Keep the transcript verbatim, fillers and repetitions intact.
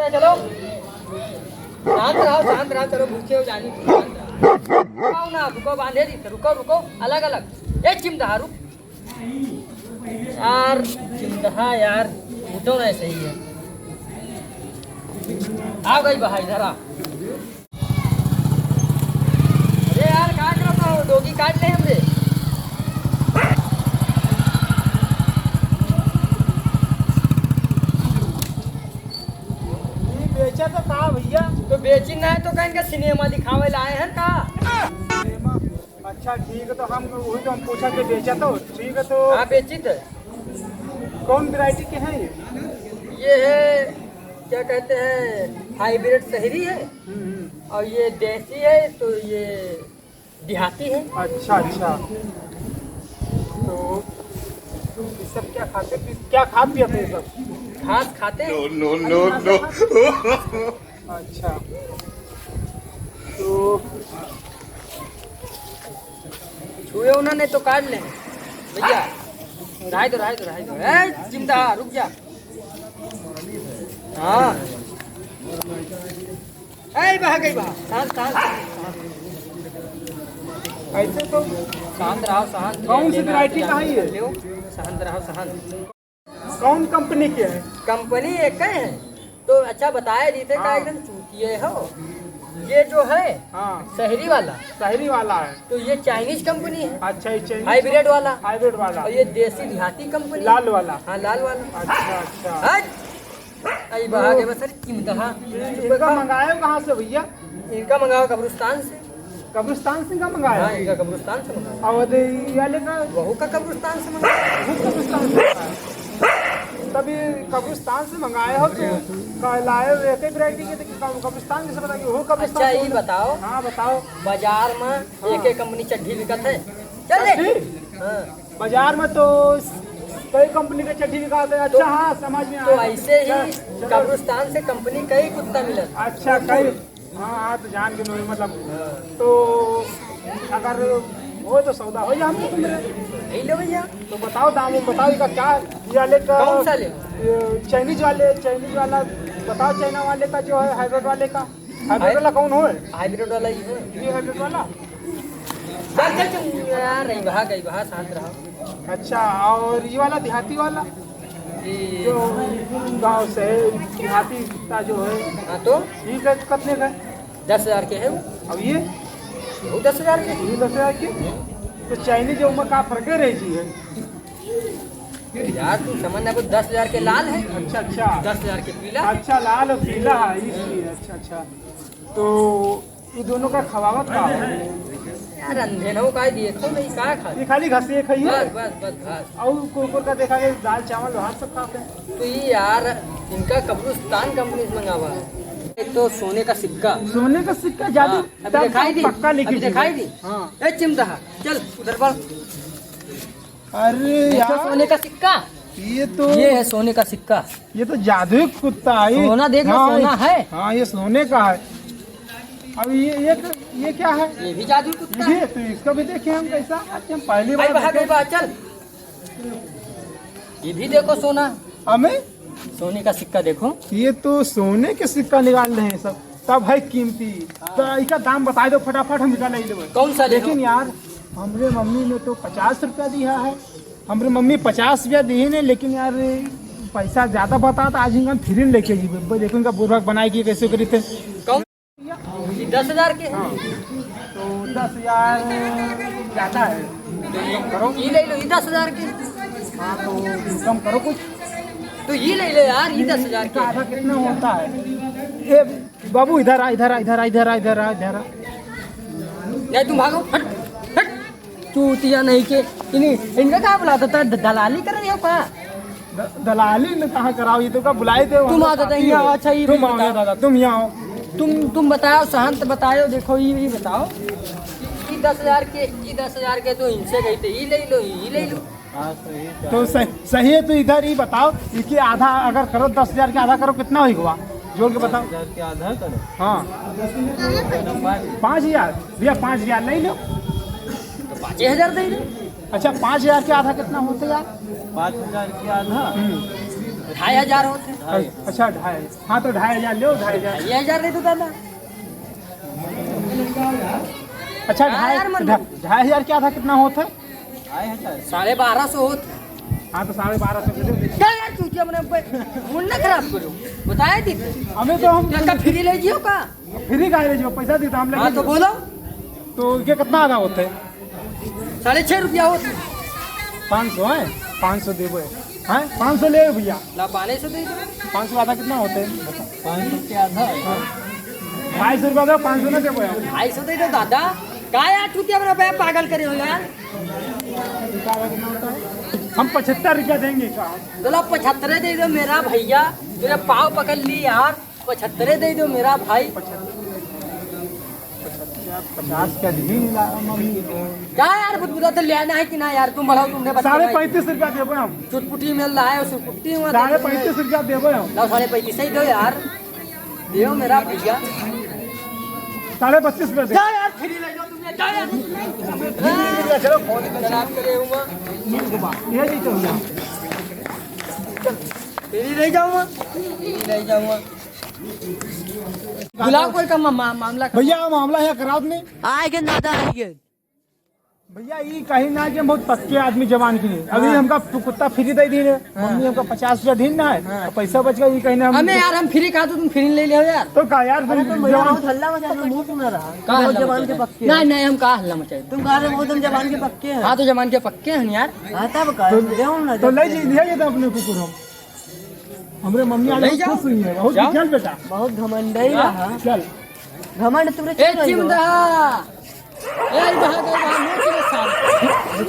चलो, शांत रहो, शांत रहो, चलो, भूखे हो जानी, शांत रहो। रुको ना, रुको, बांधे दी, रुको, रुको, अलग, अलग। ए, चिमदहा, रुक। यार, चिमदहा, यार, उठो ना, सही है। आ गई बहा, इधर आ। अरे यार, का करत हो? डोगी काट ले हमरे। ई बेचा तो का भैया? तो बेची ना है तो कहीं का सिनेमा दिखावे लाए हैं का? सिनेमा? अच्छा ठीक है, तो हम वही तो हम पूछा के बेचा तो ठीक है तो। हाँ, बेची तो। कौन वैरायटी के हैं ये? ये है, क्या कहते हैं, हाइब्रिड शहरी है। हम्म, हम्म। और ये देसी है, तो ये देहाती है। अच्छा, अच्छा। तो ये सब क्या खाते पी-, क्या खात पियत है सब? घास खाते हैं। No, no, no, no। अच्छा। तो छुए उन्होंने तो काट ले भैया। रहाई दो, रहाई दो, रहाई दो। ए, चिमदहा, रुक जा। हाँ। ए, बहा गई, बहा। शांत, शांत, शांत। ऐसे तो शांत रहो, शांत। कौन सी वैरायटी का है ये? शांत रहो, शांत। कौन कंपनी के है? कंपनी एक है। तो अच्छा बताए दी थे, का हाँ। एकदम चूतिए हो। ये जो है, हाँ। शहरी वाला। शहरी वाला है। तो ये चाइनीज कंपनी है। अच्छा, ये चाइनीज हाइब्रिड वाला। हाइब्रिड वाला। और ये देसी देहाती कंपनी। लाल वाला। हाँ, लाल वाला। अच्छा, अच्छा। हट। आई बहा तो के बस, अरे, चिमदहा। इनका मंगाए हो कहाँ से भैया? इनका मंगाओ कब्रिस्तान से। कब्रिस्तान से का मंगाया? हाँ, इनका कब्रिस्तान से मंगाया। और ये वाले का? वहू का कब्रिस्तान से मंगाया। वो कब्रिस्तान से मंगाया। तभी कब्रिस्तान से मंगाए हो तो का लाए हो एक ही वैरायटी के, तो कब-, कब्रिस्तान कैसे पता कि वो कब्रिस्तान अच्छा, से ये मंगाया? बताओ। हाँ, बताओ। बाजार में हाँ। एक एक कंपनी चड्ढी बिकत है। चल रे। चड्ढी? हाँ। बाजार में तो कई कंपनी के चड्ढी बिकात है। अच्छा, तो, हाँ, समझ में तो आया। ऐसे ही चल, चलो। कब्रिस्तान से कंपनी कई कुत्ता मिलत। अच्छा, कई हाँ, हाँ, तो जान के नोहे, मतलब, हाँ। तो अगर हो तो सौदा हो जा हमको तुमरे। नहीं ले भैया। तो बताओ दाम, बताओ, इका क्या, ये वाले का, कौन सा ले? ये चाइनीज वाले, चाइनीज वाला बताओ, चाइना वाले का जो है, हाइब्रिड वाले का। हाइब्रिड हाइ-, वाला कौन हो? हाइब्रिड वाला ही है। ये हाइब्रिड वाला? चल, चल, चल, यार, रही बहा, गई बहा, शांत रहो। अच्छा, और ये वाला देहाती वाला? ये जो गाँव से देहाती कुत्ता जो है, हाँ तो? ठीक है, कितने का है? दस हजार के है वो। अब ये? वो दस हजार के। ये दस हजार के? तो चाइनीज जो में का फर्क रह जी है? यार, तू समझ ना, को दस हजार के लाल है। अच्छा, अच्छा। दस हजार के पीला। अच्छा, लाल और पीला है, इसलिए। अच्छा, अच्छा। तो ये दोनों का खवावत का है? यार, अंधे न हो, का देखो नहीं, का खा? ये खाली घास ये खाइए? बस, बस, बस, घास। और कुकुर का देखा के दाल चावल वहाँ सब खाते हैं। तो ये यार, इनका कब्रिस्तान कंपनी से मंगावा है। एक तो सोने का सिक्का। सोने का सिक्का जादू हाँ, अभी तब दिखाई दी, पक्का लेके अभी दिखाई जीवे। दी। हाँ। ए चिमदहा, चल उधर बढ़। अरे देखो यार, सोने का सिक्का। ये तो ये है सोने का सिक्का। ये तो जादुई कुत्ता है। सोना देख लो, हाँ, सोना है। हाँ, ये सोने का है। अब ये, ये, ये क्या है? ये भी जादुई कुत्ता ये है। तो इसका भी देखे हम कैसा, आज हम पहली भाई बार बाहर देखे। गई बात, चल। ये भी देखो सोना। हमें? सोने का सिक्का देखो। ये तो सोने के सिक्का निकाल रहे हैं सब। तब है कीमती। हाँ। तो इका दाम बताई दो फटाफट, हम इका ले लेबे। कौन सा लेबे? लेकिन यार, हमरे मम्मी ने तो पचास रुपया दिया है। हमरे मम्मी पचास रुपया दिए ने, लेकिन यार, पैसा ज्यादा बता तो आज इनका फिर लेके जीबे। देखो इनका बुर्बक बनाए के कैसे करी थे। कौन? ये दस हजार के है। हाँ। तो दस हजार ज्यादा है। कम करो। ये ले लो, ये दस हजार के। हाँ, तो कम करो कुछ। तो ये ले लो यार, ये दस हजार के। इसका आधा कितना होता है? ये बाबू, इधर आ, इधर आ, इधर आ, इधर आ, इधर आ, इधर आ। नहीं, तुम भागो, हट, हट। चूतिया नहीं के, इन्हीं, इनका का बुलाता था? द-, दलाली कर रहे हो का? द-, दलाली में कहाँ कराओ? ये तो का बुलाए थे, तुम वहाँ आता था, काफी यहाँ हो। अच्छा, ये तुम भी आओ, बताओ। दादा, तुम यहाँ आओ। तुम, तुम बताओ, शांत बताओ, देखो, ये, ये बताओ। ये दस हजार के, ये दस हजार के तो इनसे गई थे, ये ले लो, ये ले लो। हाँ, सही बात। तो सही, सही है, तो इधर ही बताओ, इसके आधा अगर करो, दस हजार के आधा करो, कितना होई हुआ? जोड़ के बताओ। दस हजार के आधा करो। हाँ। पाँच। पाँच हजार? भैया, पाँच हजार ले लो। तो पाँचे हजार दे दो। अच्छा, पाँच हजार के आधा कितना होते यार? पाँच हजार के आधा? हम्म। ढाई हजार होत है। अच्छा, ढाई। हाँ, तो ढाई हजार लेव, ढाई हजार। ढाई हजार दे दो दादा। अच्छा, हाँ ढाई, यार, मन ढा-, ढाई हजार क्या था, कितना होत है? साढ़े बारह सौ होत। हाँ, तो साढ़े बारह सौ दे दो। क्या यार, तू क्या मने मूड ना खराब करो, बताए दी। हमें तो हम क्या, क्या फ्री ले जियो का? फ्री का ले जियो, पैसा देता हम हाँ, लेके तो जाओ। बोलो। तो ये कितना आधा होता है? साढ़े छः रुपया होत। पाँच सौ है, पाँच सौ देबो है। हैं? पाँच सौ ले भैया। ला, पाँच सौ दे दो। पाँच सौ आधा कितना होता है? बता। पाँच सौ के आधा है। हाँ। ढाई सौ रुपया दो, पाँच सौ ना देबो यार। ढाई सौ दे दो दादा। का यार, तू क्या मेरा भैया पागल करे हो यार? हम पचहत्तर रुपया देंगे का? तो ला, पचहत्तर दे दो मेरा भैया, तेरे पाँव पकड़ ली यार। पचहत्तरे दे दो मेरा भाई। पचास का नहीं ला, मम्मी। क्या यार, बुदबुदा तो लेना है कि ना यार? तुम बढ़ाओ, तुमने बच्चे साढ़े भाई। पैंतीस रुपया देबो हम। चुटपुटी में लाए, सुटपुटी में साढ़े पैंतीस रुपया देबो हम। लाओ, साढ़े पैंतीस ही दो यार। दो मेरा भैया। साढ़े पच्चीस रुपया दे। जा यार, फ्री ले जाओ तुम, जा यार। चलो, फोन खराब करे हुआ। ये नहीं तो हुआ। फ्री ले जाऊंगा, फ्री ले जाऊंगा। बुलाओ कोई का मा-, मा-, मामला का। भैया, मामला है खराब नहीं। आएंगे ना, आएंगे। भैया, ई कहीं ना कि हम बहुत पक्के आदमी जबान की नहीं। अभी हाँ। हमका कुत्ता फ्री दे दीन है। हाँ। मम्मी हमका पचास रुपया दीन ना है। हाँ। और पैसा बच गया, ई कहीं ना हम हमें यार, हम फ्री कहा तो तुम फ्री ले लियो यार। तो का यार, अरे, तुम तो भैया जबान बहुत हल्ला मचा रहे हो, मुंह सुना रहा। का बहुत हल्ला जबान मचा के रहे? पक्के। नहीं, नहीं, हम का हल्ला मचाए? तुम कहा रहे बहुत हम जबान के पक्के हैं। हाँ, तो जबान के पक्के हैं यार। हाँ, तब का? तो, दे ना, तो ले जी, ले जी तो अपने कुकुर हम। हमरे मम्मी आज ले बहुत जाओ। खुश हुई है, बहुत जाओ। चल बेटा। बहुत घमंडई हाँ। रहा। चल। घमंड तुमरे ए, चल रही हो। चिमटा। ए, ई बहा दे, बहा, नोच ले साला।